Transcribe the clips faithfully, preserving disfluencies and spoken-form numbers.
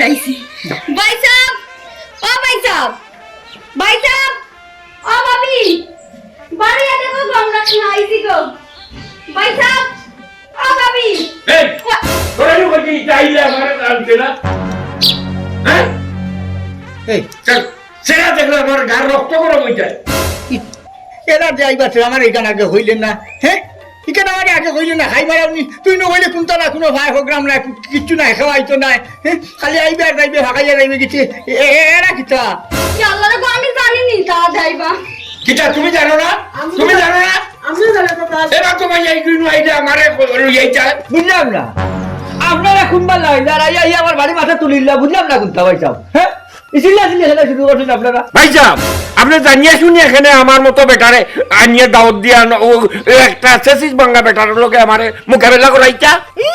আইছি। ভাইসাব, ও ভাইসাব, ভাইসাব, ও ভাবি, বাড়ি আইলে গো, আমরা আইছি গো। ভাইসাব, ও ভাবি। এই, তোরা কি করছিস? এটা আইলে আমার আনছে না? হ্যাঁ? এই। চল, সেটা দেখলে আমার গার রক্ত গরম হয়ে যায়। এরা যে আইবা, সে আমার এখানে আগে হইলেন না, হ্যাঁ? এখানে আমার আগে হইলেন না, খাইবার আপনি, তুই না হইলে কোনটা না, কোনো ভাই প্রোগ্রাম নাই, কিচ্ছু নাই, খাওয়াইতো নাই, হ্যাঁ? খালি আইবে আর যাইবে, ভাগাইয়া যাইবে কিছু, এ, এ, এরা কিতা? ইয়া আল্লাহ রে গো, আমি জানি নি তা যাইবা। কিতা তুমি জানো না? আমি তুমি জানি জানো না? আমিও জানি না তা। এবার তোমার এই দিন আইলে আমারে লইয়া যায়। বুঝলাম না, আপনারা কোনবার লাইন আর আইয়া, আইয়া আমার বাড়ি মাথা তুলিল্লা, বুঝলাম না কোনটা ভাইসাব, হ্যাঁ? ইসিল্লা সিল্লা খেলা শুরু করছেন আপনারা। ভাইসাব, আপনি জানিয়া শুনিয়া এখানে আমার মতো বেটারে আনিয়া দাওয়াত দিয়া ন-, ও, ও একটা সেসিস বাঙ্গা বেটার লগে আমারে মোকাবেলা করাইতা? ই,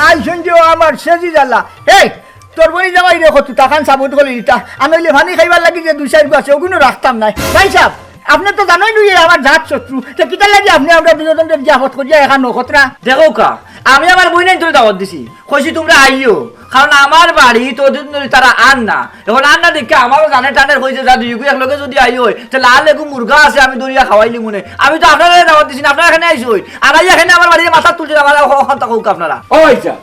আইছইন যে ও আমার সেসিস আল্লাহ। এই, তোর বই যাওয়াই রে কত তাকান সাবুত করে দিতা। আর নইলে পানি খাইবার লাগি যে দুই চাইর গু আছে, ওগুলো রাখতাম নাই। ভাইসাব, আপনি তো জানোই নি, এ আমার জাত শত্রু। তো কিতার লাগি আপনি আমরা দুজনকে জিয়াফত করিয়া এখান নখতরা? দেখো কা, আমি আমার বইনাইন্তরে দাওয়াত দিছি। কইছি, "তোমরা আইও।" কারণ আমার বাড়ি তো দিন ধরে তারা আর না। এখন আর না দেখে আমারও জানে টানের কইছে, "যা দুই গু একলগে যদি আইও, তাহলে আর এগু মুরগা আছে, আমি ধরিয়া খাওয়াইলি মনে।" আমি তো আপনারা দাওয়াত দিছি না, আপনারা এখানে আইসো। আর আইয়া এখানে আমার বাড়িতে মাথা তুলছে, আমার কথা কউক আপনারা। ও আচ্ছা,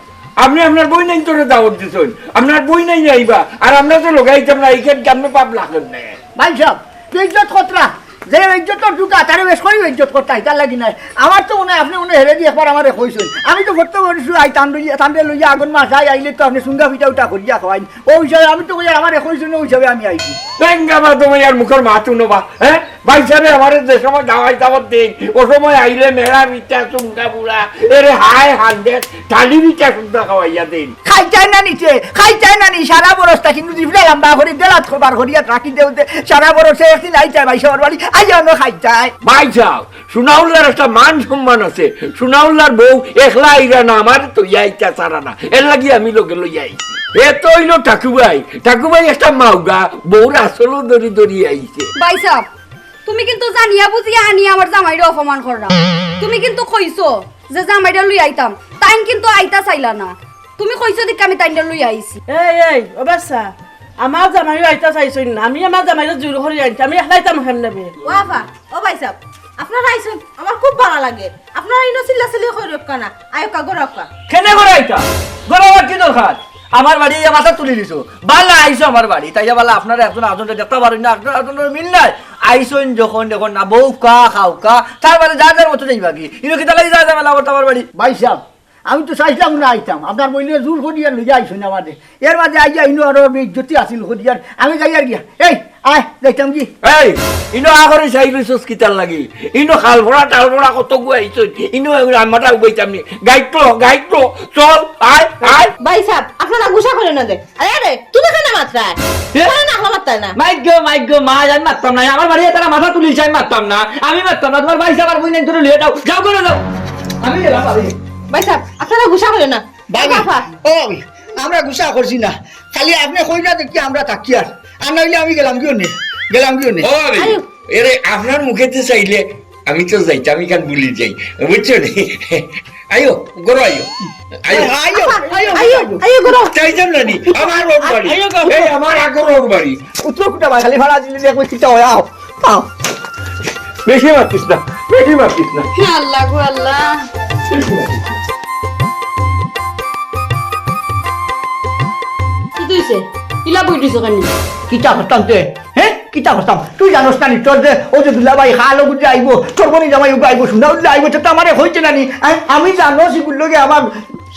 আপনি আপনার বইনাইন্তরে দাওয়াত দিছইন, আপনার বইনাইন আইবা, আর আমরা তো লগে আইতাম না, এই ক্ষেত্রে আপনি পাপ লাগেন না। ভাইসাব, বেইজ্জত করতরা, যে ইজ্জতর টুকা, তারে বেশ করি ইজ্জত করতা, ইতার লাগি নাই। আমার তো মনে হয় আপনি মনে হয় হেরে দিয়ে একবার আমারে কইছইন। আমি তো ফটো করেছি, আই তান লইয়া, তানরে লইয়া আগুন মাছ আই, আইলে তো আপনি সুঙ্গা পিঠা উঠা করিয়া খাওয়াইন। ও হিসাবে আমি তো কইয়ার আমারে কইছইন, ও হিসাবে আমি আইছি। বেঙ্গা বা তোমার ইয়ার মুখর মাত উনো বা, হ্যাঁ? ভাইসাবে আমারে যে সময় দাওয়াই দাওয়াত দেন, ও সময় আইলে মেলা পিঠা, সুঙ্গা বুড়া, এরে হায় হান্ডে, টালি পিঠা সুদ্ধা খাওয়াইয়া দেন। খাইতায় না নিচে, খাইতায় না নি, সারা বরসটা কিন্তু জিফলা লম্বা করি দেলাত খবার করিয়া রাখি দেও দে, সারা বরসে একদিন আইতায় ভাইসাবর বাড়ি, আইয়া অনো খাইতায়। ভাইসাব, সোনাউল্লার একটা মান সম্মান আছে, সোনাউল্লার বউ একলা আইরা না, আমার তো আইতা সারা না, এর লাগি আমি লগে লইয়া আইছি। এ তো অইলো ঠাকুভাই, ঠাকুভাই একটা মাউগা, বউর আসলও দরি দরি আইছে। ভাইসাব, তুমি কিন্তু জানিয়া বুঝিয়া আনি আমার জামাইরে অপমান কররা। তুমি কিন্তু কইছো যে জামাইরে লই আইতাম, তাইন কিন্তু আইতা চাইলা না। তুমি কইছো দেখি আমি তাইনরে লই আইছি। এই, এই, ও বাচ্চা, আমার জামাইও আইতা চাইছইন না, আমি আমার জামাইরে জোর করি আনছি, আমি একলা আইতাম কেমনে বে? ও আফা, ও ভাইসাব, আপনারা আইছইন, আমার খুব ভালা লাগে। আপনারা ইনো চিল্লা চিল্লি করি রক্কা না, আয়ক্কা গড়াক্কা। কেনে গড়াইতা? গড়াবার কি দরকার? আমার বাড়ি ইয়া মাথা তুলি দিছো। বালা আইছো আমার বাড়ি, তাই বালা আপনারা একজন আরেকজনরে দেখতা পারইন না, একজন আরেকজনর মিল নাই। আইছইন যখন, যখন না বউক্কা, খাউক্কা, তার বাদে যার যার মতো যাইবা কি? ইনো কিতা লাগি যা ঝামেলা করতা আমার বাড়ি? ভাইসাব, আমি তো চাইছিলাম না আইতাম, আপনার বইনে জোর করিয়া লইয়া আইছইন আমারে। এর বাদে আইয়া ইনো আরো বেইজ্জতি আছিল করিয়ার, আমি যাইয়ার গিয়া। এই, আয়, যাইতাম কি? এই, ইনো আগরে চাই রইছস কিতার লাগি? ইনো খালফড়া টালফড়া কত গু আইছইন। ইনো আমরা উবাইতাম নি। গাইড লো, গাইড লো, চল, আয়, আয়। ভাইসাব, আপনারা গুসা করেন না দে। আরে, আরে, তুমি কেনে মাতরায়? এ? কেনে না, মাততায় না? মাইগো, মাইগো, মা, আমি মাততাম না। আমার বাড়ি তারা মাথা তুলিছে, আমি মাততাম না। আমি মাততাম না। তোমার ভাইসাব আর বইনাইন্তরে লইয়া যাও। যাও করে যাও। আমি গেলাম বাড়ি। ভাইসাব, আপনারা গুসা করেন না। ভাবি, বাবা। ও ভাবি, আমরা গুসা করছি না। খালি আপনে কইরা দেখি আমরা থাকিয়ার। আর নাইলে আমি গেলাম গিয়া নে। গেলাম গিয়া নে। ও ভাবি, আয়ো। এরে আপনার মুখেতে চাইলে আমি তো যাইতাম, আমি কান বুলি যাই। বুঝছো নি? আয়ো, গরো আয়ো। আয়ো। আয়ো, আয়ো, আয়ো, আয়ো। আয়ো, গরো। চাইতাম না নি? আমার ওর বাড়ি। আয়ো, গরো। এই আমার আগর ওর বাড়ি। উত্তর কুটা ভাই, খালি ভাড়া দিলে দেখবে কিতা হয়, আও। আও। বেশি মাতিস না, বেশি মাতিস না। আল্লাহ গো আল্লাহ। বেশি মাতিস না। কিতা অইছে? ইলা বই দিছো কেনে? কিতা করতাম তে? হ্যাঁ? কিতা করতাম? তুই জানোস না নি? তোর যে, ও যে দুলাভাই খালো গুজে আইবো, তোর বনি জামাই উগো আইবো, সুন্দর উগো আইবো, তো আমারে কইছে না নি? আ-, আমি জানোস ইগুর লগে আমার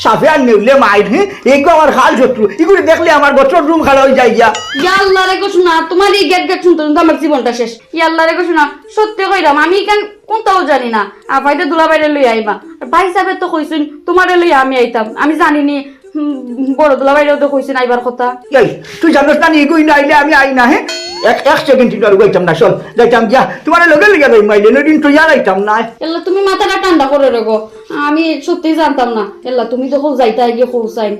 সাফে আর নেউলে মাইর, হ্যাঁ? এইগো আমার খাল শত্রু, ইগুরে দেখলে আমার গতর রুম খালা অই যায় গিয়া। ইয়া আল্লাহ রে গো সোনা, তোমার এই গেট গেট শুনতে শুনতে আমার জীবনটা শেষ। ইয়াল্লা রে গো সোনা, সত্যি কইরাম, আমি ইখান কুন্তাও জানি না। আফাইরে দুলাভাইরে লই আইবা। আর ভাইসাবে তো কইছইন, তুমারে লই আমি আইতাম। আমি জানি নি, হুম, বড় দুলাভাইরেও তো কইছইন আইবার কথা। এই, তুই জানোস না নি, ইগু ইনো আইলে আমি আই না, হে? এক, এক সেকেন্ড ইনো আর উবাইতাম না, চল, যাইতাম গিয়া। তুমারে লগে লইয়া যাইমু আইলে, নইদিন তুই আর আইতাম না। ইয়াল্লা, তুমি মাথাটা ঠান্ডা করো রে গো। আমি সত্যি জানতাম না। ইয়াল্লা, তুমি তো কও যাইতা গিয়া কও চাইন।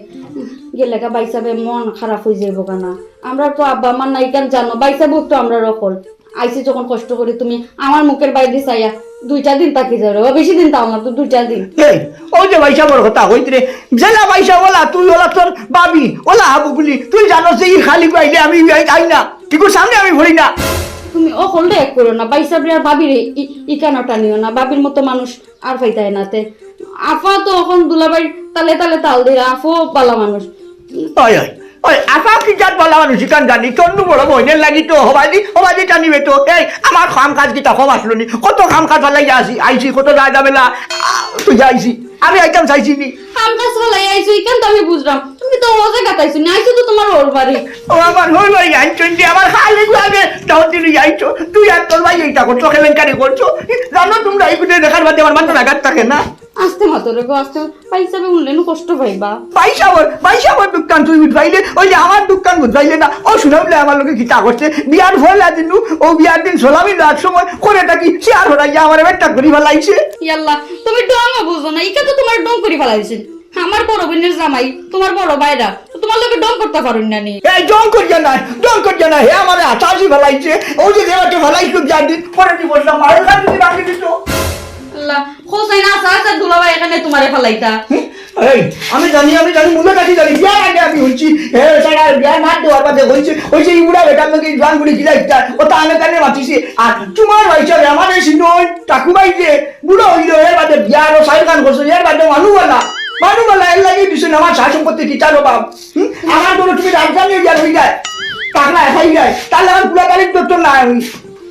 গেলেগা ভাইসাবে মন খারাপ অই যাইবো গা না। আমরার তো আব্বা আম্মা নাই, ইখান জানো, ভাইসাব তো আমরার অকল। আইছি যখন কষ্ট করি, তুমি আমার মুখের বায়দি চাইয়া দুইটা দিন থাকি যাও রে বা, বেশি দিন থাও না তো, দুইটা দিন। এই, অউ যে ভাইসাবর কথা কইতে রে, যেলা ভাইসাব অলা, তুই অলা তোর ভাবি, অলা হাবুগুলি, তুই জানো যে ই খালি পাইলে আমি আই, আই না, ইগুর সামনে আমি পড়ি না। তুমি অকলরে এক করো না, ভাইসাবরে আর ভাবিরে ই-, ইকানো টানিও না, ভাবির মতো মানুষ আর পাইতায় না তে। আফা তো অখন দুলাভাইর তালে তালে তাল দিরা, আফাও বালা মানুষ। ওই, ওই, ওই, আফা কি জাত বালা মানুষ ইখান জানি, তন্নু বড় বইনের লাগি তো হবাদি, হবাদি টানিবে তো। এই, আমার কাম কাজ কিতা কম আসলো নি? কত কাম কাজ ফালাই আছি, আইছি, কত যায় দামেলা, আ, তুই আইছি। আমি আইতাম চাইছি নি। কাম কাজ ফালাই আইছো, ইখান তো আমি বুঝলাম। তুমি তো হজে কাটাইছো নি, আইছো তো তোমার ওর বাড়ি। ও আমার হই ভাই, আইছো নি, আমার খালি আগে দাওয়াত দিলি আইছো। তুই আর তোর ভাই এইটা করছো, কেলেঙ্কারি করছো। জানো তোমরা এই গুলো দেখার বাদে আমার মাথা লাগাত থাকে না। আস্তে মাতো রে গো, আস্তে। ভাইসাবে উনলে নু কষ্ট পাইবা। ভাইসাবর, ভাইসাবর দোকান তুই বুঝবাইলে, ওই যে আমার দোকান বুঝবাইলে না। ও শুনাইলে আমার লগে কিতা করছে, বিয়ার ফয়লা দিনু, ও বিয়ার দিন সালামি দেওয়ার সময় করে থাকি, চেয়ার হরাইয়া আমার বেটা করি ফালাইছে। ইয়াল্লা, তুমি ডং বুঝো না, ইটা তো তোমার ডং করি ফালাইছে। আমার বড় বইনের জামাই, তোমার বড় ভাইরা, তো তোমার লগে ডং করতা পারইন না নি? এই ডং করিয়া নাই, ডং করিয়া নাই, হে আমারে আচাজি ফালাইছে, ও যে দেওয়াতে ফালাইছে বিয়ার দিন, পরে কি বললাম, মায়ের কাছে ভাঙি দিত। আল্লাহ, হোসেন আসা আসা দুলাভাই এখানে তোমারে ফালাইতা। হুম? এই, আমি জানি, আমি জানি, মূলে কাটি জানি, বিয়ার আগে আমি হইছি, হে সারা বিয়ার মাত দেওয়ার বাদে হইছে, ওই যে ইবুড়া বেটার লগে জোয়ান বুড়ি গিলা ইফতার, ও তা আনে কানে মাতিছে, আর তোমার ভাইসাবে আমারে সিনইন, টাকু ভাই যে, বুড়া হইল, এর বাদে বিয়ার ও সাইর খান করছে, এর বাদে মানু বালা, মানু বালা, এর লাগি দিছে না, আমার সা সম্পত্তি কিতার অভাব। হুম? আমার বড় তুমি রাজধানী হইয়া রই যায়, টাকলা একাই যায়, তাহলে আমার পুরা তারিখ দত্ত না আমি।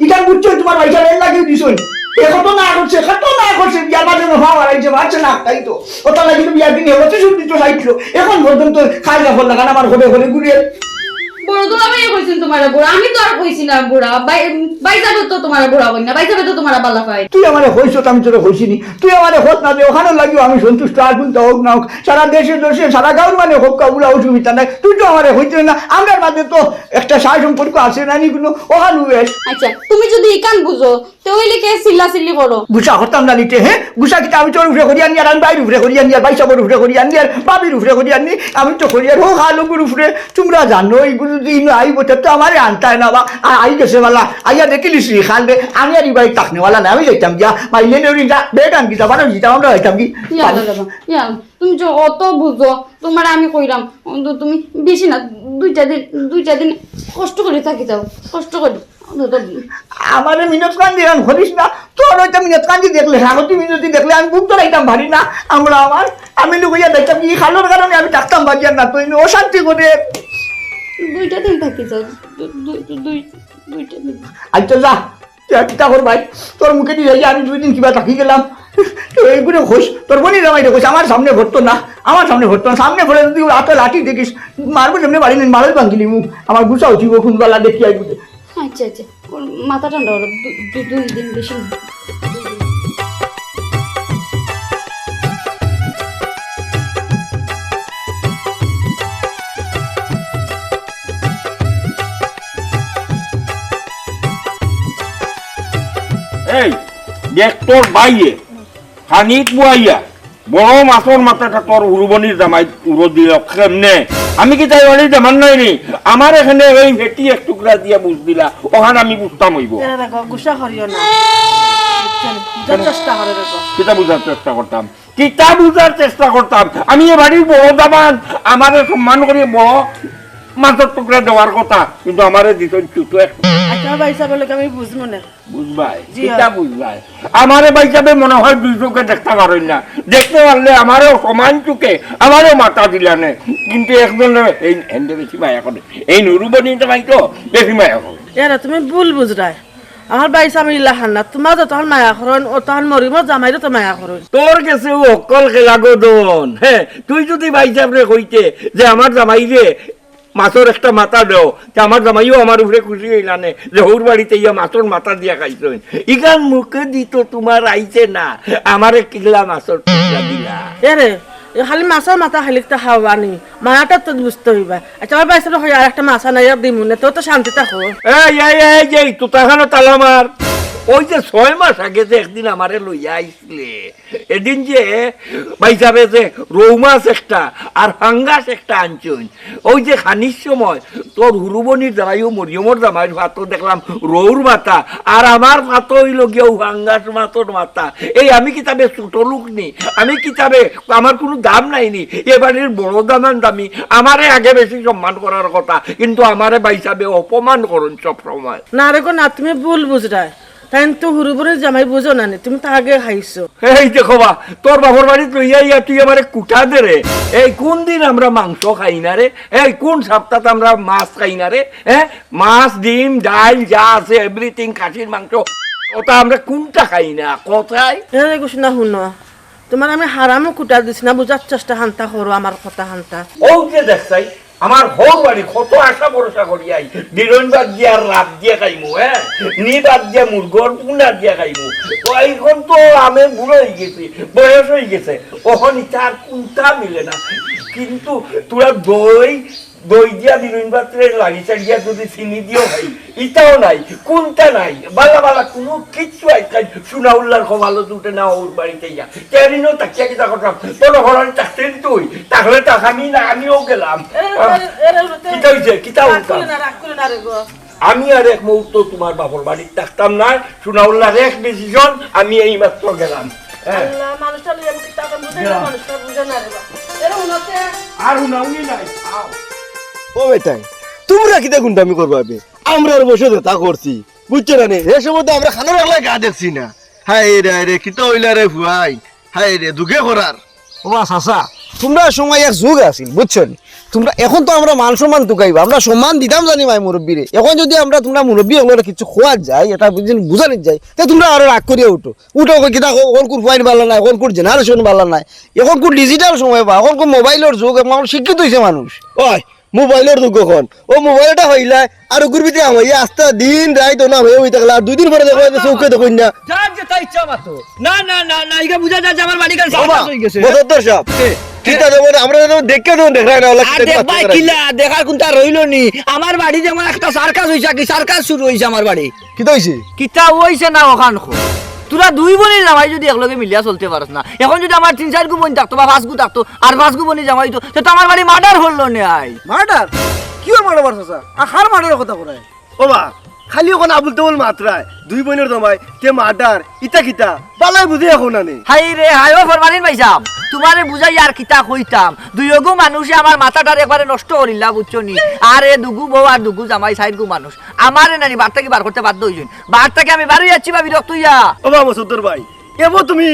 ইটা বুঝছো তোমার ভাইসাব এর লাগি দিছইন। এ কত না করছে, কত না করছে, বিয়ার বাদে মহা বাড়াইছে, বাড়ছে না, তাই তো। ও তার লাগি তো বিয়ার দিন এ বছর শুধু তো চাইছিল। এখন পর্যন্ত খাই না বললা, কারণ আমার ঘরে ঘরে ঘুরে। বড় দুলাভাই কইছেন তোমার বুড়া, আমি তো আর কইছি না বুড়া। ভাই, ভাইসাবে তো তোমার বুড়া কই না, ভাইসাবে তো তোমার বালা পাই। তুই আমারে কইছস, আমি তোরে কইছি নি। তুই আমারে কস না যে ওখানে লাগিও আমি সন্তুষ্ট, আর কোনটা হোক না হোক। সারা দেশে দেশে, সারা গাঁওর মানে হোক, কাউলা অসুবিধা নাই। তুই তো আমারে কইতে না, আমরার মাঝে তো একটা সার সম্পর্ক আছে না নি কোনো, ওখানে বেশ। আচ্ছা, তুমি যদি ইকান বুঝো, তে অইলে কে চিল্লা চিল্লি করো? গুসা করতাম না নিতে, হ্যাঁ? গুসা কিতা আমি তোর উপরে করি আনি, আর আমি ভাইর উপরে করি আনি, আর ভাইসাবর উপরে করি আনি, আর ভাবির উপরে করি আনি, আমি তো করি আর হোক আলুগুর উপরে। তোমরা জানো, এইগুলো যদি ইনো আইব, তে তো আমারে আনতায় না বা, আ-, আই গেছে বালা, আইয়া দেখিলি শ্রী খান রে, আমি আর ই বাড়ি থাকনেওয়ালা না, আমি যাইতাম গিয়া, মাইলে নেউরি যা, বেগ আনকি যা, বারো দিতাম, আমরা যাইতাম কি? ইয়া আল্লাহ রে বা, ইয়া আল্লাহ, তুমি যে অত বুঝো, তোমারে আমি কইরাম, অন্ত তুমি বেশি না, দুইটা দিন, দুইটা দিন কষ্ট করি থাকি যাও, কষ্ট করি। আমারে মিনতি কান্দি এরম করিস না, তোর হয়তো মিনতি কান্দি দেখলে, সাগতি মিনতি দেখলে আমি বুক ধরাইতাম পারি না। আমরা আমার, আমি লুকাইয়া দেখতাম কি খালোর কারণে আমি থাকতাম পারি আর না, তুই অশান্তি করে। দুইটা দিন থাকি যাও, দু-, দু-, দু-, দুই, দুইটা দিন। আচ্ছা যা, তুই আর কিতা কর ভাই, তোর মুখে দিয়ে যাই আমি দুই দিন কিবা থাকি গেলাম। তো এইগুলো হোস, তোর বোনই জামাই রে হোস, আমার সামনে ভরতো না, আমার সামনে ভরতো না, সামনে ভরে যদি ওর হাতে লাঠি দেখিস, মারবো যেমনি বাড়ি নেই, মারই ভাঙিলি মুখ, আমার গুছা উঠিব কোন গলা দেখি আইবো। আচ্ছা, আচ্ছা, ওর মাথা ঠান্ডা হলো, দু-, দু-, দুই দিন বেশি না। এই, দেখ তোর ভাইয়ে, খানিক বুয়াইয়া, বড় মাছর মাথাটা তোর হুরুবনির জামাই উড়ো দিল কেমনে? আমি কি তাই বাড়ির জামান নাই নি? আমার এখানে এই ভেটি এক টুকরা দিয়া বুঝ দিলা, ওখান আমি বুঝতাম হইব। এরা দেখো, গুসা করিও না। বুঝছেন? বুঝার চেষ্টা করে দেখো। কিতা বুঝার চেষ্টা করতাম? কিতা বুঝার চেষ্টা করতাম? আমি এ বাড়ির বড় জামান, আমারে সম্মান করিয়া বড় মাছর টুকরা দেওয়ার কথা, কিন্তু আমারে দিছইন ছোট এক। আচ্ছা, ভাইসাব, বলে আমি বুঝবো না। বুঝবায়? জি, কিতা অয়। বুঝবায়? আমারে ভাইসাবে মনে হয় দুই চোখে দেখতা পারইন না। দেখতে পারলে আমারেও সমান চোখে, আমারেও মাথা দিলানে। কিন্তু একজন এই হেন্দে বেশি মায়া করে। এই নুরুবনি তো ভাই তো বেশি মায়া করে। এরা তুমি ভুল বুঝরায়। আমার ভাইসাব ইলা হান না। তোমার যতখান মায়া করইন, অতখান মরিমর জামাইরও তো মায়া করইন। তোর গেছে ও অক্কল খেলা গো দন। হ্যাঁ, তুই যদি ভাইসাবরে কইতে যে আমার জামাইরে মাছর একটা মাথা দেও, তে আমার জামাইও আমার উপরে খুশি হইলা নে, যে হৌর বাড়িতে ইয়া মাছর মাথা দিয়া খাইছইন। ইখান মুখে দিত তোমার আইছে না, আমারে কিলা মাছর টুকরা দিলা। এরে, এ খালি মাছর মাথা খালি তো খাওয়ানি, মায়াটা তো বুঝতে হইবা। আচ্ছা, আমার ভাইসাবরে কই আর একটা মাছ আনাইয়া দিমু নে, তো তো শান্তি থাকো। এই, এই, এই, এই, তুই তো এখানো তালা মার। ওই যে ছয় মাস আগে যে একদিন আমারে লইয়া আইছিলে, এদিন যে ভাইসাবে যে রৌ মাছ একটা আর ফাঙ্গাস একটা আনছইন, ওই যে খানির সময় তোর হুরুবনির জামাই ও মরিয়মর জামাইর ভাতও দেখলাম রৌর মাথা, আর আমার ভাতও অইলো গিয়া ও ফাঙ্গাস মাছর মাথা। এই আমি কিতাবে ছোট লোক নি, আমি কিতাবে আমার কুনু দাম নাই নি, এ বাড়ির বড় দামান দামি, আমারে আগে বেশি সম্মান করার কথা, কিন্তু আমারে ভাইসাবে অপমান করইন সব সময়। না রে গো না, তুমি ভুল বুঝরায়। তাইন তো হুরুবনির জামাই বুঝো না নি, তুমি তো আগে খাইছো। এই দেখো বা, তোর বাপর বাড়িত লইয়া আইয়া তুই আমারে কুটা দে রে। এই কুন দিন আমরা মাংস খাই না রে? এই কুন সপ্তাত আমরা মাছ খাই না রে? হ্যাঁ, মাছ, ডিম, ডাইল যা আছে, এভরিথিং, খাসির মাংস, ওটা আমরা কুনটা খাই না? কথায় এরে গুশ না, হুনো, তুমার আমি হারামও কুটা দিছি না, বুঝার চেষ্টা হান্তা করো আমার কথা হান্তা। ও যে দেখছাই, আমার হউর বাড়ি কত আশা ভরসা করি আই, দিরইন বাদ দিয়া আর রাত দিয়া খাইমু, হ্যাঁ? নি বাদ দিয়া মুরগর পুনা দিয়া খাইমু। তো এখন তো আমি বুড়া অই গেছি, বয়স অই গেছে, অখন ইতা আর কুনটা মিলে না। কিন্তু তোরা দই, দই দিয়া দিরইন বাদরে লাড়ি চাড়িয়া যদি চিনি দিও খাই, ইতাও নাই, কুনটা নাই, বালা বালা কুনু কিচ্ছু আইজকাইল সুনাউল্লার কপালো জুটে না হউর বাড়িত আইয়া। তেরিনও তাকিয়া কিতা করতাম? তোর ঘরে থাকতেন তুই, তাহলে থাক, আমি না, আমিও গেলাম। এরে, এরে, এরে, এরে, কিতা অইছে? কিতা রাগ অইতাম? করিও না, রাগ করিও না রে গো। আমি আর এক মুহূর্ত তুমার বাপর বাড়িত থাকতাম না, সুনাউল্লার এক ডিসিশন, আমি এই মাত্র গেলাম। হ্যাঁ। আল্লাহ, মানুষটা লইয়া আমি কিতা করতাম, বুঝে না, গেলাম। মানুষটা বুঝে না রে বা। এরে, হুনতে। আর হুনাউনি নাই, আও। ও বেটাইন, তুমরা কিতা গুন্ডামি করবায় বে? আমরা আর বসে যেতা করছি, বুঝছো না নি? হে সময় তো আমরা খানোর আগলায় গা দেখছি না। হায় রে, হায় রে, কিতা অইলা রে ফুয়াইন? হায় রে, দুগে করার। ও বা চাচা, তুমরার সময় এক যুগ আছিল, বুঝছো নি? তুমরা, এখন তো আমরা মান সম্মান তুকাইবা, আমরা সম্মান দিতাম জানি মাই মুরব্বিরে। এখন যদি আমরা তুমরা মুরব্বি অকলরে কিছু কওয়াত যাই, এটা বুঝি-, বুঝানিত যাই, তে তুমরা আরো রাগ করিয়া উঠো। উঠো, কই কিতা, অখন কুন ফুয়াইন বালা নায়, অখন কুন জেনারেশন বালা নায়, অখন কুন ডিজিটাল সময় বা, অখন কুন মোবাইলর যুগ, অখন শিক্ষিত অইছে মানুষ। ওই, মোবাইলর যুগ অখন। ও মোবাইল এটা অইলায়, আর ওগুর ভিতরে আমার এই আস্তা দিন রাইত অনা অইয়া অই থাকলা, আর দুই দিন পরে দেখো, এদের চউখে দেখইন না। যার যেতা ইচ্ছা মাতো। না, না, না, না, ইগু বুঝা যায় যে আমার বাড়ি কাল ও বা, সার্কাস অই গেছে। মুসদ্দর সাব, এ, কিতা দেখো না, আমরা তো দেখে তো দেখরায় না, ওলা আর কিতা দেখবায় করতে কিলা, দেখার কুনতা রইলো নি? আমার বাড়ি যেমন একটা সার্কাস অইছে, কি সার্কাস শুরু অইছে আমার বাড়ি। কিতা অইছে? কিতা অইছে না অখান কও। তোরা দুই বইনর জামাই যদি একলগে মিলিয়া চলতে পারস না, এখন যদি আমার তিন চাইরগু বইন থাকতো বা পাঁচগু থাকতো, আর পাঁচগু বইনর জামাই অইতো, তে তো আমার বাড়ি মার্ডার করলো নে আই। মার্ডার? কিওর মার্ডার, চাচা? আর কার মার্ডারর কথা করায়? ও বা, খালি অখন আবুল তাবুল মাতরায়, দুই বইনর জামাই, তে মার্ডার, ইতা কিতা? বালাই বুঝে অখন আনে। হায় রে হায়, ও ফরমালিন ভাইসাব, তুমারে বুঝাইয়া আর কিতা কইতাম? দুইওগু মানুষে আমার মাথাটারে একবারে নষ্ট করিলা, বুঝছো নি? আর এ দুগু বউ আর দুগু জামাই, চাইরগু মানুষ। আমারে নানি বার থাকি বার করতে বাধ্য অইছইন। বার থাকি আমি বারই আইছি বা বিরক্ত অইয়া। ও বা মুসদ্দর ভাই, এবো তুমি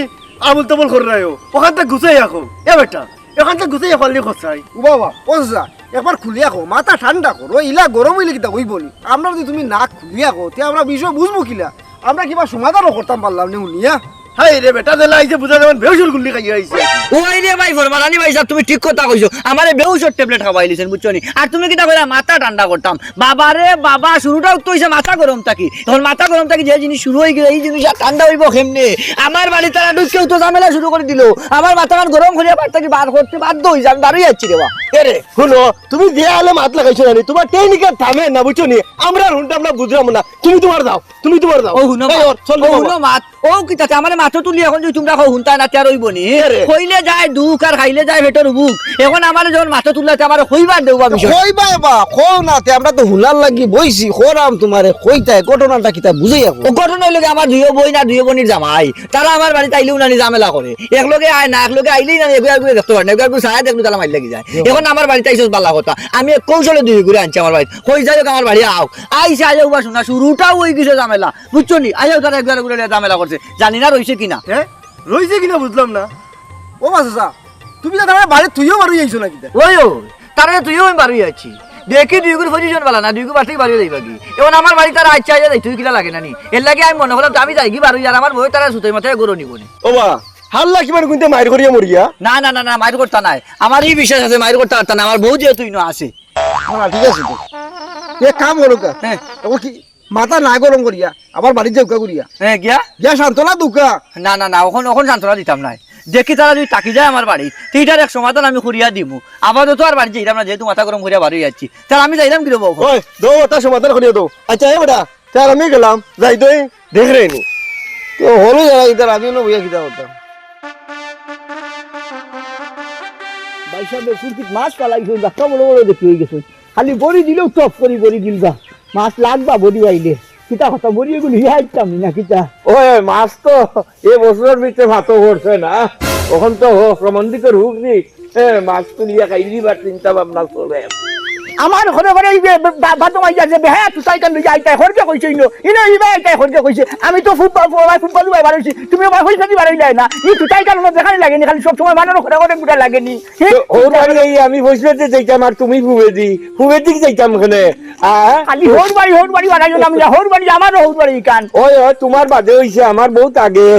আবুল তাবুল কররায়ও, অখানতা গুছাইয়া কও। এ বেটা, অখানতা গুছাইয়া কইলে কছাই। ও বাবা, ও চাচা, একবার খুলিয়া কও, মাথা ঠান্ডা করো, ইলা গরম অইলে কিতা অইবো নি? আমরা যদি তুমি না খুলিয়া কও, তে আমরা বিষয় বুঝমু কিলা? আমরা কিবা সমাধানও করতাম পারলাম নে হুনিয়া। হায় রে বেটা, যেলা আইছে বুঝা যেমন বেহুশর গুল্লি খাইয়া আইছে। ওই রে ভাই, ফরমাল আলী ভাইসাব, তুমি ঠিক কথা কইছো। আমারে বেহুশর ট্যাবলেট খাওয়াইলিছইন, বুঝছো নি? আর তুমি কিতা কইরা মাথা ঠান্ডা করতাম? বাবা রে বাবা, শুরুটাউ তো অইছে মাথা গরম থাকি। অখন মাথা গরম থাকি যে জিনিস শুরু অই গেছে, ই জিনিস আর ঠান্ডা অইবো কেমনে? আমার বাড়িত তারা ঢুকিয়াউ তো ঝামেলা শুরু করি দিলো। আমার মাথাখান গরম করিয়া বার থাকি বার করতে বাধ্য অইছি, আমি বারই আইছি রে বা। এরে, হুনো, তুমি যে আলে মাত লাগাইছো জানি, তুমার টেকনিক আর থামে না, বুঝছো নি? আমরা আর হুনতাম না, বুঝলাম না। তুমি তুমার যাও, তুমি তুমার যাও। ও হুনো এই মাত, ওর, চল ও বাবা। হুনো মাত, ও কিতা তে আমারে মাতো তুলি অখন যদি তুমরা কও হুনতায় না, তে আর অইবো নি। এরে। কইলে যায় দুখ আর খাইলে যায় পেটর ভুক। অখন আমারে যখন মাতো তুললায় তে আমারে কইবার দেও বা বিষয়। কইবায় বা, কও না তে, আমরা তো হুনার লাগি বইছি, করাম তুমারে, কইতায়, ঘটনাটা কিতা বুঝাইয়া কও। ও ঘটনা অইলো গি আমার দুইও বইন আর দুইও বইনর জামাই, তারা আমার বাড়িত আইলেউ নানি ঝামেলা করে। একলগে আয় না, একলগে আইলেই নানি এগু এগু দেখতে পারে না, এগু এগু চায় দেখলে তালা মাইর লাগি যায়। অখন আমার বাড়িত আইছস বালা কথা, আমি এক কৌশলে দুইওগুরে আনছি আমার বাড়িত। কই যাই হউক আমার বাড়ি আও। আইছে, আইয়া উবা শুনা, শুরুটাউ অই গেছে ঝামেলা। বুঝছো নি? আইয়াউ তারা এগুয়ার এগুয়ার ঝামেলা করছে। জানি না রইছে কিনা। হে? রইছে কিনা বুঝলাম না। ও বা চাচা, তুমি তো তারারে বাড়িত থুইয়াউ বারই আইছো না কিতা? ওই ও, তারারে থুইয়াউ আমি বারই আইছি। দেখি দুইওগুর পজিশন বালা না, দুইওগু বাড়ি থাকি বারই যাইবা গি। অখন আমার বাড়িত তারা আইছে, আইয়া যাইতো কিলা লাগে না নি? এরলাগি আমি মনো করলাম, তে আমি যাইগি বারই, আর আমার বউয়ে তারারে ছুতাইর মাথায় ঘরো নিবো নি। ও বা, হারলা কিমান কুন্তা মাইর করিয়া মরিয়া? না, না, না, না, মাইর করতা নায়। আমার ই বিশ্বাস আছে, মাইর করতা পারতা নায়। আমার বউ যেহেতু ইনো আছে। না, ঠিক আছে তো। এক কাম করো কা। হ্যাঁ। ও কি মাথা না গরম করিয়া, আবার বাড়িত যাউক্কা করিয়া। হ্যাঁ, গিয়া? গিয়া সান্ত্বনা দেউক্কা। না, না, না, অখন, অখন সান্ত্বনা দিতাম নায়। দেখি তারা যদি থাকি যায় আমার বাড়িত, তে ইটার এক সমাধান আমি করিয়া দিমু। আপাতত আর বাড়িত যাইরাম না, যেহেতু মাথা গরম করিয়া বারই আইছি। তে আমি যাইরাম গি রে বা? ওই, দেও, ওটা সমাধান করিয়া দেও। আচ্ছা, এ বেটা, তে আর আমি গেলাম, যাই তো, দেখরে নি। তো হলো যারা ইতার, আমি অনো বইয়া কিতা করতাম। ভাইসাব, দেখছইন কিতা মাছ ফালাইছইন, বাক্কা বড় বড় দেখি অইগেছে। খালি বড়ি দিলেউ টপ করি বড়ি গিলবা। মাছ লাগবা বড়ি পাইলে। কিতা কথা, বড়ি এগু লইয়া আইতাম না কিতা? ওই, মাছ তো এ বছরর ভিতরে ভাতও পড়ছে না। অখন তো হ-, সম্বন্ধিকর হুক দি, এ, মাছ তুলিয়া খাইলিবার চিন্তা ভাবনা চলে। আমার ঘরে ঘরে এই বে-, বে-, বা-, বাদো মাইয়া যে বেহায়া তুতাইকান লইয়া আইতায়, খরকে কইছে ইনো। ইনো ইবা আইতায়, খরকে কইছে। আমি তো ফুটবল, ফুটবল, ফুটবল দুবাই বারইছি। তুমি আমার পয়সা দি বারইলায় না। ই তুতাইকান অনো দেখানি লাগেনি, খালি সব সময় মানর ঘরে ঘরে ঘুরা লাগেনি। হে? তো ওর বাড়ি এই আমি পয়সা দি যাইতাম আর তুমি ফুবে দি, ফুবে দি যাইতাম ওখানে। আ? খালি হউর বাড়ি, হউর বাড়ি বানাইও না, আমি হউর বাড়ি, আমারও হউর বাড়ি ইখান। ওই, ওই, তোমার বাদে অইছে, আমার বউত আগে।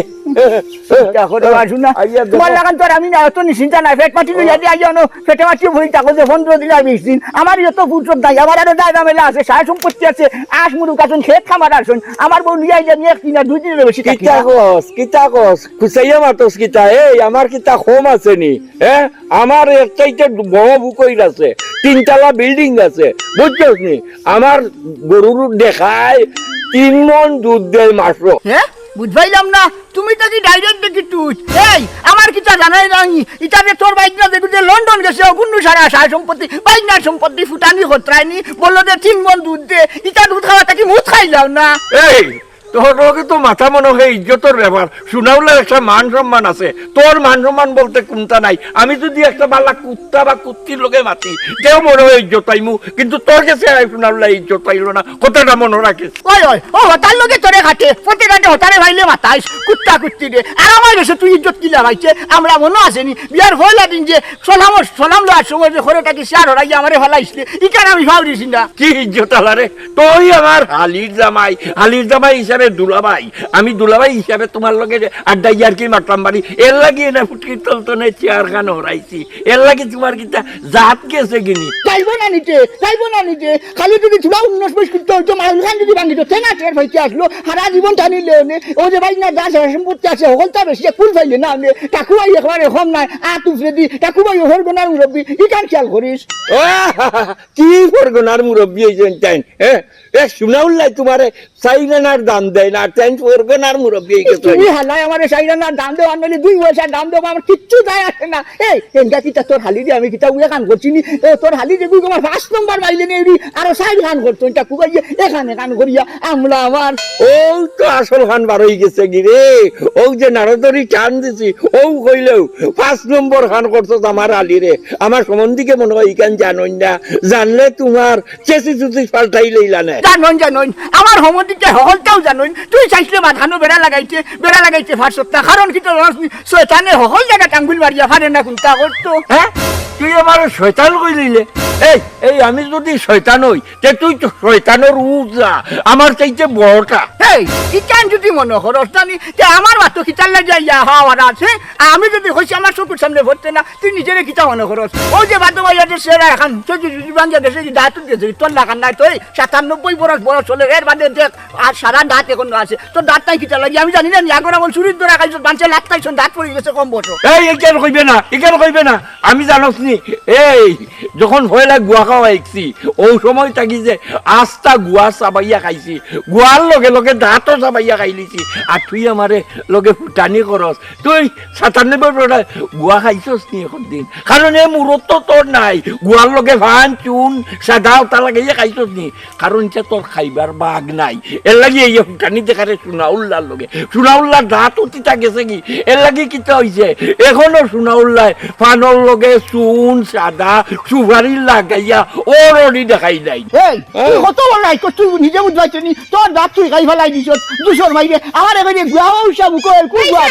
চিন্তা করো, আসো না। আইয়া দেখো। তোমার লাখান তো আর আমি না, অত নিশ্চিন্তা নাই। পেট মাটি লইয়া দি আইয়া অনো, পেটে মাটিও ভরি থাকো যে পনেরো দিন আর বিশ দিন। আমার যত ফুরসত নাই, আমার আরো দায় ঝামেলা আছে, সয় সম্পত্তি আছে, আশ মুরুক আছইন, খেত খামার আছইন। আমার বউ লইয়া আইলে আমি এক দিন আর দুই দিনের বেশি থাকি কিতা না। কস, কিতা কস? খুচাইয়া মাতস কিতা? এই, আমার কিতা কম আছে নি? হ্যাঁ? আমার এর চাইতে বড় বুকইর আছে, তিনতলা বিল্ডিং আছে, বুঝছস নি? আমার গরুর দেখায় তিন মন দুধ দেয় মাসো। হ্যাঁ? বুঝ পাইলাম না, তুমি তো কি ডাইরেক্ট দেখি তুই। এই, আমার কিতা জানাই নাই, ইটা যে তোর বাইক না দেখি যে লন্ডন গেছে, অগুন্নু সারা সয় সম্পত্তি, বাইক না সম্পত্তি ফুটানি খতরায়নি, বললো যে তিন মন দুধ দে, ইটা দুধ খাওয়া থাকি মুত খাইলাম না। এই, তোর লগে তো মাতা মনে হয় ইজ্জতর ব্যাপার। সুনাউল্লার একটা মান সম্মান আছে, তোর মান সম্মান বলতে কুন্তা নাই। আমি যদি একটা বালা কুত্তা বা কুত্তির লগে মাতি, তেও মনে হয় ইজ্জত পাইমু, কিন্তু তোর গেছে আয় সুনাউল্লা ইজ্জত পাইলো না, কথাটা মনে রাখিস। ওই, ওই, ও হতার লগে তোরে খাটে, পথে ঘাটে হতারে পাইলে মাতাইস, কুত্তা কুত্তি রে। আর আমার গেছে তুই ইজ্জত কিলা পাইছে, আমরা মনো আছে নি? বিয়ার পয়লা দিন যে সালাম, সালাম লওয়ার সময় যে ঘরে থাকি চেয়ার হরাইয়া আমারে ফালাইছলে, ইখান আমি ফাউরিছি না। কি ইজ্জত আলা রে? তুই আমার হালির জামাই, হালির জামাই হিসাবে দুলাভাই, আমি দুলাভাই হিসাবে তোমার লগে আড্ডা ইয়ার্কি মারতাম পারি, এর লাগি এনে ফুটকির তলতনে চেয়ার খান হরাইছি, এর লাগি তোমার কিতা জাত গেছে গিনি? যাইবো না নিতে, যাইবো না নিতে। খালি যদি থুড়া উনিশ বিশ করতে হইতো, মাইল খান যদি ভাঙিত, তেনা টের পাইতে আসলো, সারা জীবন টানিলে এনে। ও যে ভাই না, যা সয় সম্পত্তি আছে, হকলতা বেশি, কুল পাইলে না এনে। টাকু ভাই একবারে কম নাই, আত উপরে দি, টাকু ভাই হরগনার মুরব্বি, ইখান খেয়াল করিস। ও, কি হরগনার মুরব্বি অইছইন তাইন, হ্যাঁ? এ, সুনাউল্লায় তোমারে চাইর আনার দাম দেয় না, তাইন হরগনার মুরব্বি অইগেছইন। তুমি হালায় আমারে চাইর আনার দাম দেও, আর নাইলে দুই পয়সার দাম দেও, আমার কিচ্ছু যায় আসে না। এই, এনকা কিতা তোর হালি দি আমি কিতা উয়া কাম করছি নি? এ, তোর হালি দি গুই আমার পাঁচ নম্বর বাইলে নেই রে, আরো চাইর কাম করতো, এটা কুবাইয়ে এখানে কাম করিয়া আমলা আমার। ও তো আসল খান বার অইগেছে গি রে, ও যে নাড়াদড়ি টান দিছি, ও কইলেও পাঁচ নম্বর খান করছো আমার হালি রে। আমার সম্বন্ধিকে মনে হয় ইখান জানইন না, জানলে তোমার চেসি চুসি পাল্টাই লইলা নে। জানইন, জানইন, আমার সম্বন্ধিকে হকলটাও জানইন। তুই চাইছলে মাঝখানো বেড়া লাগাইতে, বেড়া লাগাইতে পারছত না। কারণ কিতা জানস নি? শয়তানে হকল জাগাত আঙ্গুল মারিয়া পারে না কুনটা করতো। হ্যাঁ? তুই আমারে শয়তান কইলিলে? এই, এই, আমি যদি শয়তান অই, তে তুই তো শয়তানর উজা, আমার চাইতে বড়টা। এই, ইখান যদি মনে করস না নি, তে আমার বাতো কিতার লাগি আইয়া হাওয়া আছে? আমি যদি কইছি আমার চকুর সামনে পড়তে না, তুই নিজেরে কিতা মনে করস? ও যে বাদে ভাই আছে সেরা এখন, তুই যদি বাংলাদেশে যদি দাঁত উঠে গেছে, তোর লাগান নাই তো, এই সাতানব্বই বরস বয়স হলে এর বাদে দেখ, আর সারা দাঁত এখন আছে। তোর দাঁত নাই কিতা লাগি? আমি জানি না, নি আগর আমল চুরির ধরা খাইছো, বানছে লাত খাইছো, দাঁত পড়ে গেছে কম বয়স। এই, ইখান কইবে না, ইখান কইবে না। আমি জানস নি, এই, যখন পয়লা গুয়া খাওয়া শিখছি, ও সময় থাকি যে আস্তা গুয়া চাবাইয়া খাইছি, গুয়ার লগে লগে দাঁতও চাবাইয়া খাইলিছি। আর তুই আমারে লগে ফুটানি করস, তুই সাতানব্বই বছর গুয়া খাইছস নি একদিন? কারণ এ মুরত তো তোর নাই, গুয়ার লগে ফান চুন সাদা ওটা লাগাইয়া খাইছস নি? কারণ ইটা তোর খাইবার বাগ নাই, এর লাগি এই ফুটানি দেখারে সুনাউল্লার লগে। সুনাউল্লার দাঁত অতিতা গেছে গি, এর লাগি কিতা অইছে? এখনো সুনাউল্লায় ফানর লগে চুন সাদা সুপারি লাগাইয়া ওর অরি দেখাই নাই। এই, তুই হ্যাঁ। কত বড় নাই, তুই নিজে বুঝবাইতে নি, তোর দাঁত তুই খাই ফেলাই দিছস, দুষর মাইরে, আমার এবারে গুয়া উষা মুখো এর কোন গুয়া?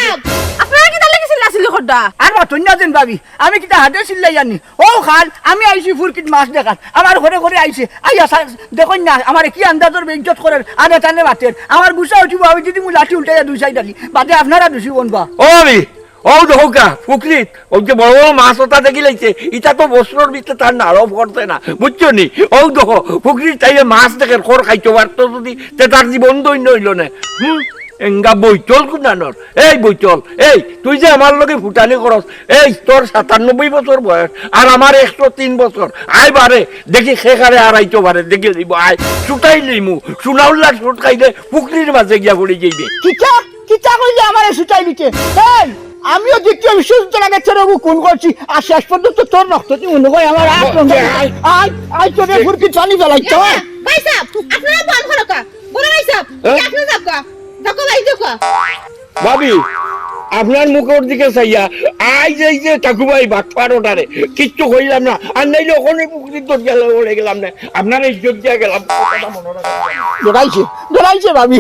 আপনারা কিতা লাগি চিল্লাচিল্লি কররা? আর মাতইন না যেন ভাবি, আমি কিতা হাতে চিল্লাই আনি? ও খাল, আমি আইছি ফুরকিত মাছ দেখাত, আমার ঘরে ঘরে আইছে, আইয়া সা-, দেখইন না, আমারে কি আন্দাজর বেইজ্জত করের, আনে টানে মাতের, আমার গুসা উঠিবো, আমি যদি মু লাঠি উল্টাইয়া দুই সাইড আনি, বাদে আপনারা দুষি বনবা। ও আমি, ও দেখউক্কা, ফুকরিত, ও যে বড় বড় মাছ ওটা দেখিলাইছে, ইটা তো বছরর ভিতরে তার নাড়ও পড়ছে না, বুঝছো নি? ও দেখো, ফুকরিত তাইলে মাছ দেখের, খড় খাইতে পারতো যদি, তে তার জীবন ধন্য অইলো না। হুম? এঙ্গা বৈতল কুনানর। এই বৈতল, এই তুই যে আমার লগে ফুটানি করস, এই তোর সাতানব্বই বছর বয়স আর আমার একশো তিন বছর। আয় বারে, দেখি খে কারে আড়াইতো পারে, দেখি লইব। আয়, ছুটাই লইমু। সোনাউল্লার ছুট খাইলে পুকুরির মাঝে গিয়া পড়ি যাইবে। কিতা? কিতা কইলে আমারে ছুটাই দিতে? এই, আমিও দ্বিতীয় বিশ্বযুদ্ধর আগে তোর ওগু খুন করছি, আর শেষ পর্যন্ত তোর রক্ত তুই মনে হয় আমার আট রঙ। আয়, আয়, আয়, তোরে ফুরকি পানি জ্বালাইতে হয়। ভাই সাহেব, আপনারা বন্ধ করো কা? বড় ভাই সাহেব, হ্যাঁ? আপনি যাও কা? যাও কা ভাই, যাও কা? ভাবি, আপনার মুখের দিকে চাইয়া, আই যে এই যে ঠাকুভাই বাটপার ওটারে, কিচ্ছু কইলাম না। আর নাইলে ওখানে পুকুরির দর গেলে পড়ে গেলাম না। আপনারা ইজ্জত দিয়া গেলাম। কথাটা মনে রাখবেন। ডরাইছে, ডরাইছে ভাবি।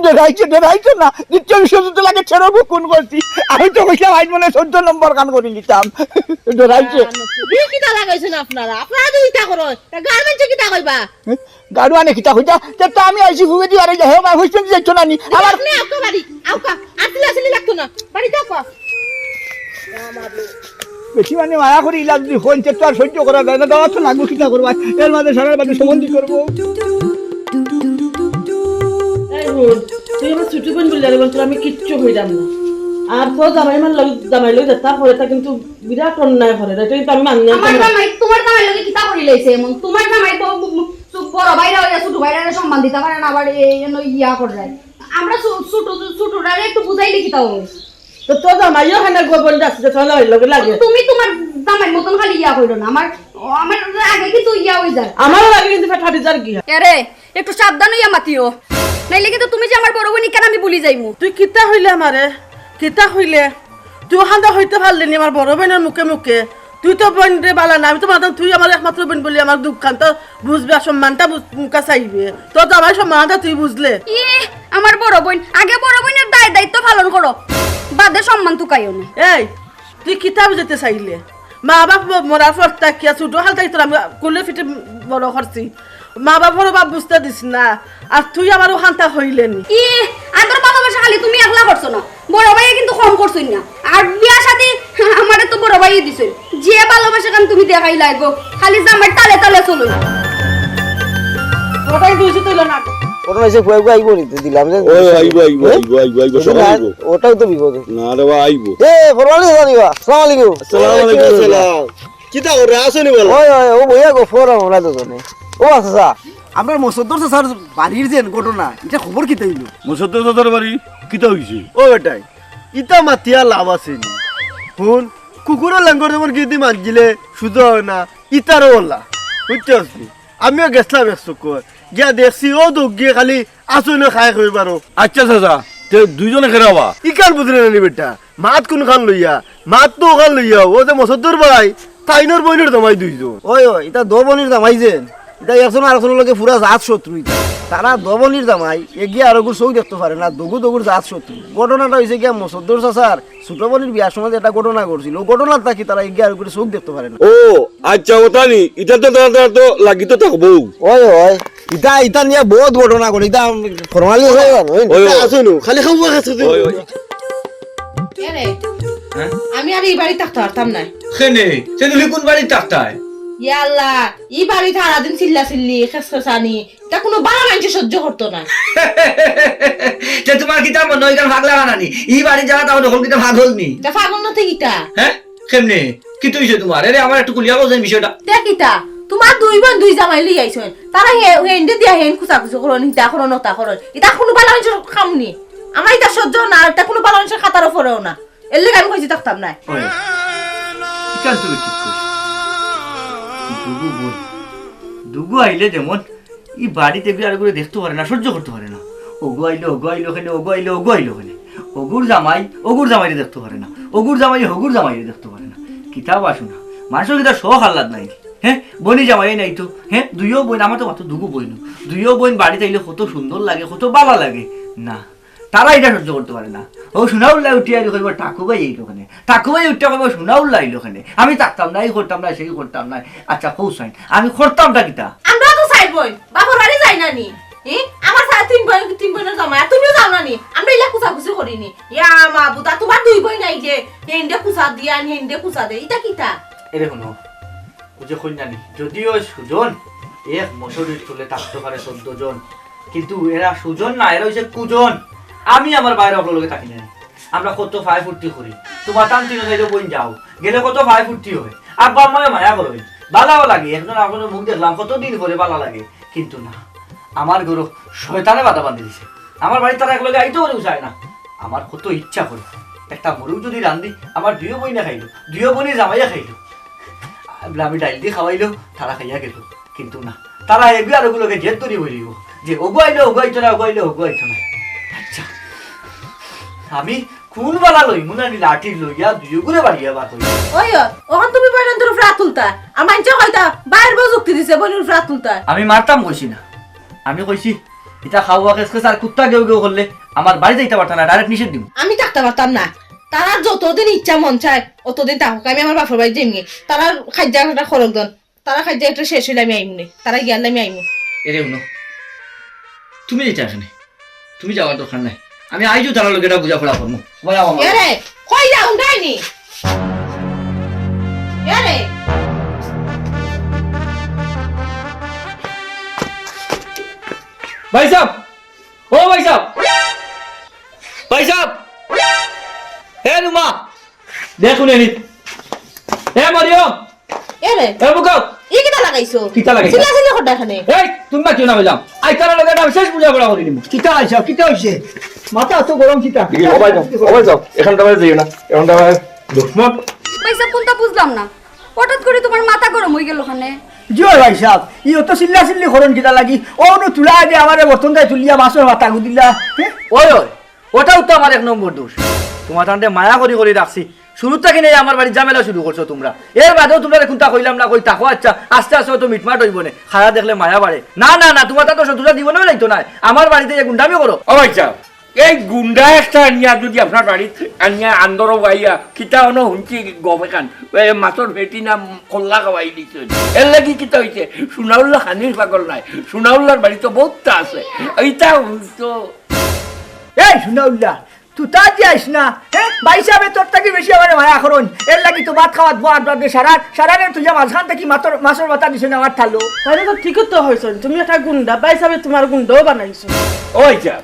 ডরাইছে, ডরাইছে না। দ্বিতীয় বিশ্বযুদ্ধ লাগে ছেড়ে খুন করছি। আমি তো কইলাম আজ মনে হয় চোদ্দ নম্বর কান করে নিতাম। ডরাইছে। বিয়ে কিতা লাগাইছেন আপনারা? আপনারা যদি ইতা করো, তা গার্মেন্টসে কিতা কইবা? গাড়ুয়ানে কিতা কইতা? তে তো আমি আইছি ফুবে দিবারে যাই, হে মা, হইছেন যে যাইতো না নি। আবার আপনি আউকা বাড়ি, আউকা। আর চিল্লাচিল্লি লাগতো না। বাড়ি যাও কা। বেশি মানে মায়া করি ইলা যদি হইন, তে তো আর সহ্য করা যায় না। দাওয়াত তো লাগবো, কিতা করবা? এর মাঝে সারা বাড়ি সম্বন্ধী করবো। এই হুন, তুই আমার ছোট বোন বললে রে, বলছিল আমি কিচ্ছু কইলাম না। আর তো জামাই আমার লগে, জামাই লগে যেতা করে, তা কিন্তু বিরাট অন্যায় করে। এটা কিন্তু আমি মানি না। আমার জামাই, তোমার জামাই লগে কিতা করি লাইছে এমন? তোমার জামাই তো বড় ভাইরা হইয়া ছোট ভাইরা সম্মান দিতে পারে না, আবার এই জন্য ইয়া করে যায়। আমরা ছো-, ছোট, ছোটরারে একটু বুঝাইলে কিতা অয়? তো তোর জামাইও হেনে গোবন যাচ্ছে, চলো, ওই লগে লাগে। তুমি তোমার জামাইর মতন খালি ইয়া কইরো না, আমার, আমার আগে কিন্তু ইয়া হই যায়। আমারও লাগে কিন্তু ফাটি যার গিয়া। এরে, একটু সাবধান হইয়া মাতিও, নাইলে কিন্তু তুমি যে আমার বড় বোন, কেন আমি ভুলি যাইমু। তুই কিতা হইলে আমারে? কিতা হইলে? তুই ওখানটা হইতে পারলি নি আমার বড় বোনের মুখে মুখে। তুই তো বোন রে বালা না, আমি তো মানতাম তুই আমার একমাত্র বোন বলি আমার দুঃখখান তো বুঝবে, আর সম্মানটা বুঝ-, মুখা চাইবে। তোর জামাই সম্মানটা তুই বুঝলে? ই, আমার বড় বোন, আগে বড় বোনের দায় দায়িত্ব পালন করো, বাদে সম্মান তুকাইও না। এই, তুই কিতা বুঝাইতে চাইলে? মা বাপ ম-, মরার পর থাকিয়া ছোট হাল থাকি তোর আমি কুলে ফিটে বড় করছি। মা বাপর অভাব বুঝতে দিস না, আর তুই আমার ওখানটা হইলে নি। ই, আর তোর ভালোবাসা খালি তুমি একলা করছো না, বড় ভাইয়ে কিন্তু কম করছইন না। আর বিয়া শাদি আমারে তো বড় ভাইয়ে দিছইন। যে ভালোবাসা কান তুমি দেখাইলায় গো, খালি জামাইর তালে তালে চলো। ওটাই বুঝি তুইল না। ওটা এসে ফুয়াগু আইবো নি, তো দিলাম যে। ওই আইবো, আইবো, হ্যাঁ? আইবো, আইবো, আইবো, ওটা সব না, আইবো। ওটাও তো বিপদে। না রে বা, আইবো। এ, ফরমালি জানি বা, আসসালামু আলাইকুম। আসসালামু আলাইকুম, ওয়ালাইকুম আসসালাম। আসসালাম। কিতা করে, আছো নি বলো? ওই, ওই, ও বইয়া গো, ফোন আমরা দুজনে। ও আচ্ছা, আচ্ছা। আমরা মসদ্দর চাচার বাড়ির যে ঘটনা, এটা খবর কিতা হইল? মসদ্দর চাচার বাড়ি কিতা হইছে? ও বেটাই, ইতা মাতিয়া লাভ আছে নি? হুন, কুকুরর লাঙ্গর যেমন গিদি মানজিলে সুজা হয় না, ইতারও ওলা। বুঝছস নি? আমিও গেছলাম এক চক্কর, গিয়া দেখছি ও দৌগিয়ে খালি আছো না খায় কই বারো। আচ্ছা চাচা, তে দুইজনে খেরাবা? ইকান বুঝলে না নি বেটা? মাত কোনখান লইয়া? মাত তো ওখান লইয়া, ও যে মসদ্দর ভাই, তাইনর বইনর জামাই দুইজন। ওই, ওই, ইতা দো বইনর জামাই যেন, ইতা একজন আরেকজনর লগে পুরা জাত শত্রু ইতা। তারা দো বইনর জামাই, এগিয়ে আরোগুর চোখ দেখতে পারে না, দগু দগুর জাত শত্রু। ঘটনাটা হইছে গিয়া মসদ্দর চাচার ছোট বইনর বিয়ার সময় যে একটা ঘটনা ঘটছিল, ও ঘটনাটা কি তারা এগিয়ে আরোগুর চোখ দেখতে পারে না। ও, আচ্ছা, ওটা নি, ইটা তো তারা, তারা তো লাগি তো থাকবো। ওই, ওই, ইতা, ইতা নিয়া বহুত ঘটনা ঘটে, ইতা ফরমালি হয়ে গেল, ওই। ওই, ইতা ওই। আছে নু, খালি খাওয়া খাচ্ছে তুই। ওই, ওই। এরে, হ্যাঁ? আমি আর এই বাড়ি থাকতে পারতাম না। কেনে? সে তুমি কোন বাড়ি থাকতায়? ইয়া আল্লাহ, এই বাড়ি সারাদিন চিল্লা চিল্লি, খেস খেসানি, তা কোনো বালা মানুষ সহ্য করতো না। তে তোমার কিতা মনে হয়, এখানে পাগলা বানানি? এই বাড়ি যারা তাও দখল কিতা পাগল নি? তা পাগল না তো কিতা? হ্যাঁ? কেমনে? কিতা হইছে তোমার? এরে, আমার একটু খুলিয়া কও যেন বিষয়টা। তে কিতা? তোমার দুই বোন দুই জামাই লই আইছইন। তারা হে-, হেন্ডে দিয়া হেন কুচাকুচি করইন, হিতা করইন, নতা করইন। ইতা কোনো বালা মানুষর কাম নি। আমার ইতা সহ্য না, আর ইতা কোনো বালা মানুষর খাতারও পড়েও না। এর লাগি আমি কইছি থাকতাম না। ওই, ইখান তুমি ঠিক কইছো। দুগু বইন, দুগু আইলে যেমন ই বাড়িত এগু আরোগুরে দেখতে পারে না, সহ্য করতে পারে না। ওগু আইলো, ওগু আইলো কেনে, ওগু আইলো, ওগু আইলো কেনে। ওগুর জামাই ওগুর জামাইরে দেখতে পারে না, ওগুর জামাই হগুর জামাইরে দেখতে পারে না। কিতা বা শোনা, মানুষর কিতা শখ আহ্লাদ নাই? হ্যাঁ, বইনি জামাই নাই তো। হ্যাঁ, দুইও বইন, আমার তো মাত্র দুগু বইন, দুইও বইন বাড়িত আইলে কত সুন্দর লাগে, কত বালা লাগে। না, তারা ইটা সহ্য করতে পারে না। ও সোনাউল্লাহ উঠিয়া আইলে কইবো, "ঠাকু ভাই আইলো কেনে?" ঠাকু ভাই উঠিয়া কইবো, "সোনাউল্লাহ আইলো কেনে?" আমি থাকতাম না, এই করতাম না, সেই করতাম না। আচ্ছা, কও চাইন, আমি করতামটা কিতা? আমরাও তো চাইর বইন, বাপর বাড়ি যাই না নি? ই? আমার ছাড়া তিন বইন, তিন বইনর জামাই, আর তুমিও যাও না নি? আমরা ইলা কুচাকুচি করি নি। ইয়া মাবুদা, তোমার দুই বইন আইলে, হেন্ডে কুচা দিয়া আনি, হেন্ডে কুচা দে, ইটা কিতা? এরে হুনো, ওই যে কইন না নি, যদিও সুজন এক মশারির তলে থাকতে পারে চোদ্দ জন, কিন্তু এরা সুজন না, এরা হইছে কুজন। আমি আমার ভাইর অকলর লগে থাকি না। আমরা কত ফায় ফুর্তি করি। তুমার তান তিনো চাইরো বইন যাও, গেলে কত ফায় ফুর্তি অয়। আব্বা আম্মায় মায়া করইন, ভালাও লাগে। একজন আরকজনর মুখ দেখলাম, কতদিন পরে ভালা লাগে। কিন্তু না, আমার ঘরো শয়তানে বাধা বান্ধি দিছে। আমার বাড়িত তারা একলগে আইতেও কেউ চায় না। আমার কত ইচ্ছা করে একটা মুরগ যদি রান্ধি, আমার দুইও বইনে খাইলো, দুইও বইনে জামাইয়ে খাইলো। বলে, আমি ডাইল দি খাওয়াইলো, তারা খাইয়া গেলো। কিন্তু না, তারা এগু আর ওগুর লগে জেদ ধরি বইলিব যে ওগু আইলো, ওগু আইতো না, ওগু আইলো, ওগু আইতো না। আচ্ছা, আমি কোন বালা লইমু না নি লাঠি লইয়া দুইও গুরে বাড়িয়া বার করি। ওই, ওই, অখন তুমি বইনর উপরে আত তুলতা, আর মাইনষে কইতা, ভাইর বউ যুক্তি দিছে বইনর উপরে আত তুলতা। আমি মারতাম কইছি না, আমি কইছি, ইতা খাওয়া খেস খেস আর কুত্তা গেউ গেউ করলে আমার বাড়ি যাইতা পারতা না, direct নিষেধ দিমু। আমি থাকতা পারতাম না, তারার যতদিন ইচ্ছা মন চায় অতদিন থাকুক, আমি আমার বাপর বাড়ি যাইমুগি। তারার খাইজা একটা খরক দেন, তারা খাইজা একটা শেষ অইলে আমি আইমুনে, তারা গিয়ালে আমি আইমু। এরে হুনো, তুমি যাইতা কেনে? তুমি যাওয়ার দরকার নাই, আমি আইজও তারার লগে এটা বুঝাপড়া করমু। সবাই আমার এরে, কই যাও, উঠাইনি? এরে। ভাইসাব, ও ভাইসাব, ভাইসাব, এ রুমা, দেখুন এনি। এ মরিয়ম, এরে। এ বুকাও। ই কিতা লাগাইছো? কিতা লাগাইছো? চিল্লা চিল্লি কররা কেনে? এই, তুমি বা কিও না কইলাম। আই তারার লগে এটা শেষ বুঝাপড়া করি নিমু। কিতা আইছো? কিতা অইছে? মাথা অত গরম কিতা? ও ভাই যাও, ও ভাই যাও। এখানটা ভাই যাইও না। এখানটা ভাই দুশমন। ভাইসাব, কোনটা বুঝলাম না। হঠাৎ করি তুমার মাথা গরম অইগেলো কেনে? জি অয় ভাইসাব, ই অত চিল্লা চিল্লি করইন কিতা লাগি? অউ নু তুলা আগে আমারে বর্তন গায়ে তুলিয়া মাছর মাথা গুদিলা। হ্যাঁ? ওই, ওই, ওটাও তো আমার এক নম্বর দোষ। তুমার তানরে মায়া করি করি রাখছি, শুরু থাকি নাই আমার বাড়িত ঝামেলা শুরু করছো তুমরা। এর বাদেও তুমরারে কুন্তা কইলাম না, কই থাকো, আচ্ছা, আস্তে আস্তে অয়তো মিটমাট অইবো নে, খায়া দেখলে মায়া বাড়ে। না, না, না, তুমার তানরে শত্রুতা জীবনেও যাইতো নায়, আমার বাড়িত এক গুন্ডামি করো। ও ভাইসাব, এই গুন্ডা একটা আনিয়া যদি আপনার বাড়িত আনিয়া আন্দরও গাইয়া, কিতা অনো হুনছি গপ এখান, এ, মাছর পেটি না কল্লা খাওয়াই দিছইন। এর লাগি কিতা অইছে? সুনাউল্লা খানির পাগল নায়, সুনাউল্লার বাড়িত তো বউততা আছে। এইটা তো এই সুনাউল্লা, তুই তার যে আইস না, হ্যাঁ? ভাইসাবে তোর থাকি বেশি আমারে মায়া করইন, এর লাগি তো ভাত খাওয়াত বউ আট বাদে সারা, সারা দিন তুই যে মাঝখান থাকি মাছর, মাছর মাথা দিছইন আমার থালো। তাইলে তো ঠিকই তো কইছইন, তুমি একটা গুন্ডা, ভাইসাবে তুমার গুন্ডাও বানাইছো। ওই যা,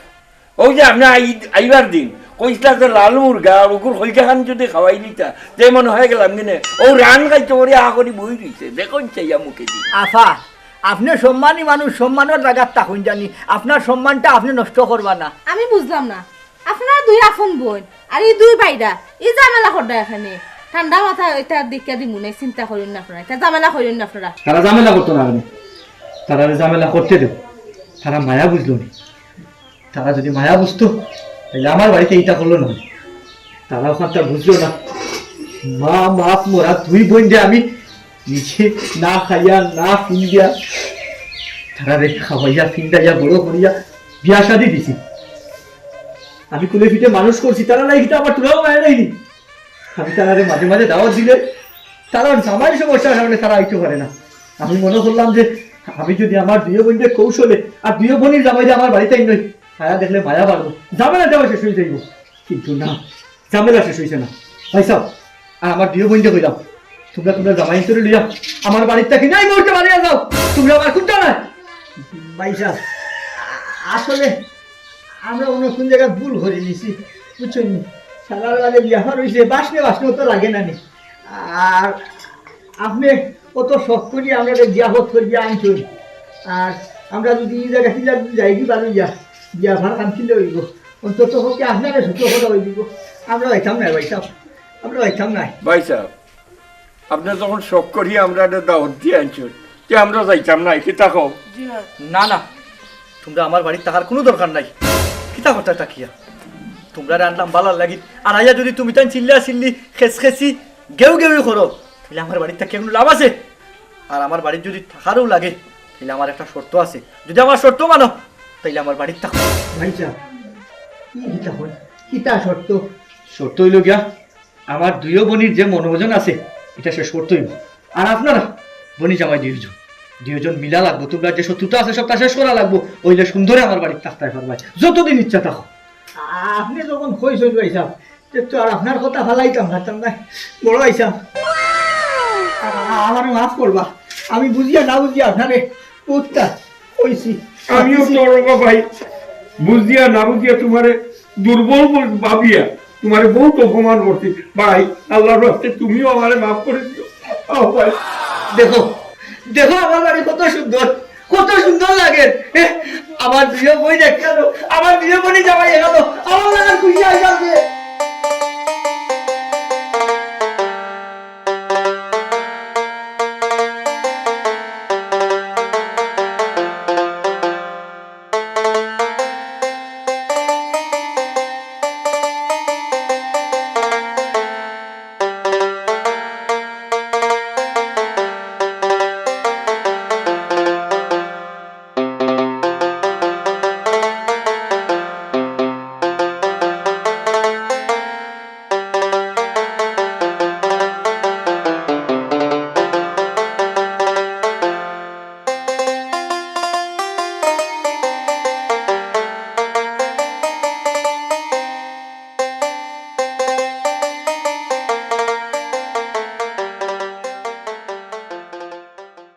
ওই যে আপনে আই-, আইবার দিন কইছলা যে লাল মুরগা আর ওগুর কলিজাখান যদি খাওয়াই দিতা, তে মনে হয় গেলাম কিনে, ও রান খাইতে পারি আ করি বই রইছে, দেখইন চাইয়া মুখে দি। আফা, আপনে সম্মানী মানুষ, সম্মানর জাগাত থাকইন জানি, আপনার সম্মানটা আপনে নষ্ট করবা না। আমি বুঝলাম না, আপনারা দুই আফন বইন, আর ই দুই ভাইরা, ই ঝামেলা কররা কেনে? ঠান্ডা মাথা ইতা দেখিয়া দিমু নে, চিন্তা করিউন না আপনারা, ইতা ঝামেলা করিউন না আপনারা। তারা ঝামেলা করতো না কেনে? তারারে ঝামেলা করতে দেও, তারা মায়া বুঝলো নি। তারা যদি মায়া বুঝতো, তাইলে আমার বাড়িত ইতা করলো না। তারা অখানতা বুঝলো না। মা, বাপ মরা দুই বইনরে আমি নিজে না খাইয়া, না ফিন্দিয়া, তারারে খাওয়াইয়া, ফিন্দাইয়া, বড় করিয়া, বিয়া শাদি দিছি। আমি কুলে পিঠে মানুষ করছি, তারার লাগি কিতা আমার তুলাও মায়া নাইনি? আমি তারারে মাঝে মাঝে দাওয়াত দিলে তারার জামাইর সমস্যার কারণে তারা আইতে পারে না। আমি মনে করলাম যে আমি যদি আমার দুইও বইনরে কৌশলে আর দুইও বইনর জামাইরে আমার বাড়িত আইন নই, খায়া দেখলে মায়া বাড়বো, ঝামেলা দেওয়া শেষ অই যাইবো। কিন্তু না, ঝামেলা শেষ অইছে না। ভাইসাব, আর আমার দুইও বইনরে কইলাম, তুমরা তুমরার জামাইন্তরে লইয়া আমার বাড়িত থাকি নাই মুহূর্তে বাড়িয়া যাও, তুমরা আমার কুন্তা নাই। ভাইসাব, আ-, আসলে আমরা অন্য কুন জাগাত ভুল করি নিছি, বুঝছইন নি? শালার বাদে বিয়া অইছে, বাসনে বাসনে তো লাগে না নি। আর আপনে অত শখ করি আমরারে জিয়াফত করিয়া আনছইন, আর আমরা যদি ই জাগা কিলা যাই কি বাড়ি যা, বিয়া ভার কাম কিলা অইবো, অন্তত পক্ষে আপনারে সুখে কথা অই দিব, আমরা যাইতাম না ভাইসাব, আমরা যাইতাম না। ভাইসাব, আপনে যখন শখ করি আমরারে দাওয়াত দিয়া আনছইন, তে আমরা যাইতাম না, কিতা কও? জি অয়। না, না, তুমরা আমার বাড়িত থাকার কুনু দরকার নাই। কিতা কথা থাকিয়া? তুমরারে আনলাম বালার লাগি, আর আইয়া যদি তুমি তাইন চিল্লা চিল্লি, খেসখেসি, গেউ গেউ করো, তাইলে আমার বাড়িত থাকিয়া কুনু লাভ আছে? আর আমার বাড়িত যদি থাকারও লাগে, তাইলে আমার একটা শর্ত আছে। যদি আমার শর্ত মানো, তাইলে আমার বাড়িত থাকো। ভাইসাব, ই কিতা কইন? কিতা শর্ত? শর্ত অইলো গিয়া, আমার দুইও বইনর যে মনোমালিন্য আছে, ইটা শেষ করতে অইবো। আর আপনারা বইন জামাই দুইজন, দুইজন মিলা লাগবো। তুমরার যে শত্রুতা আছে, সবটা শেষ করা লাগবো। অইলে সুন্দরে আমার বাড়িত থাকতায় পারবায়, যতদিন ইচ্ছা থাকো। আ-, আপনে যখন কইছইন ভাইসাব, তে তো আর আপনার কথা ফালাইতাম পারতাম না। বড় ভাইসাব, আ-, আ-, আমারে মাফ করবা, আমি বুঝিয়া না বুঝিয়া আপনারে উঠতা কইছি। আমিও তো ওরকম ভাই, বুঝিয়া না বুঝিয়া তুমারে দুর্বল বল-, ভাবিয়া তোমারে বহুত অপমান করছি। ভাই, আল্লাহর ওয়াস্তে তুমিও আমারে মাফ করি দিও। ও ভাই, দেখো, দেখো আমার বাড়ি কত সুন্দর, কত সুন্দর লাগে। এ, আমার দুইও বই দেখতে আনো, আমার দুইও বই জামাই এখানো, আমার লাগার খুশি হয়ে যাবে।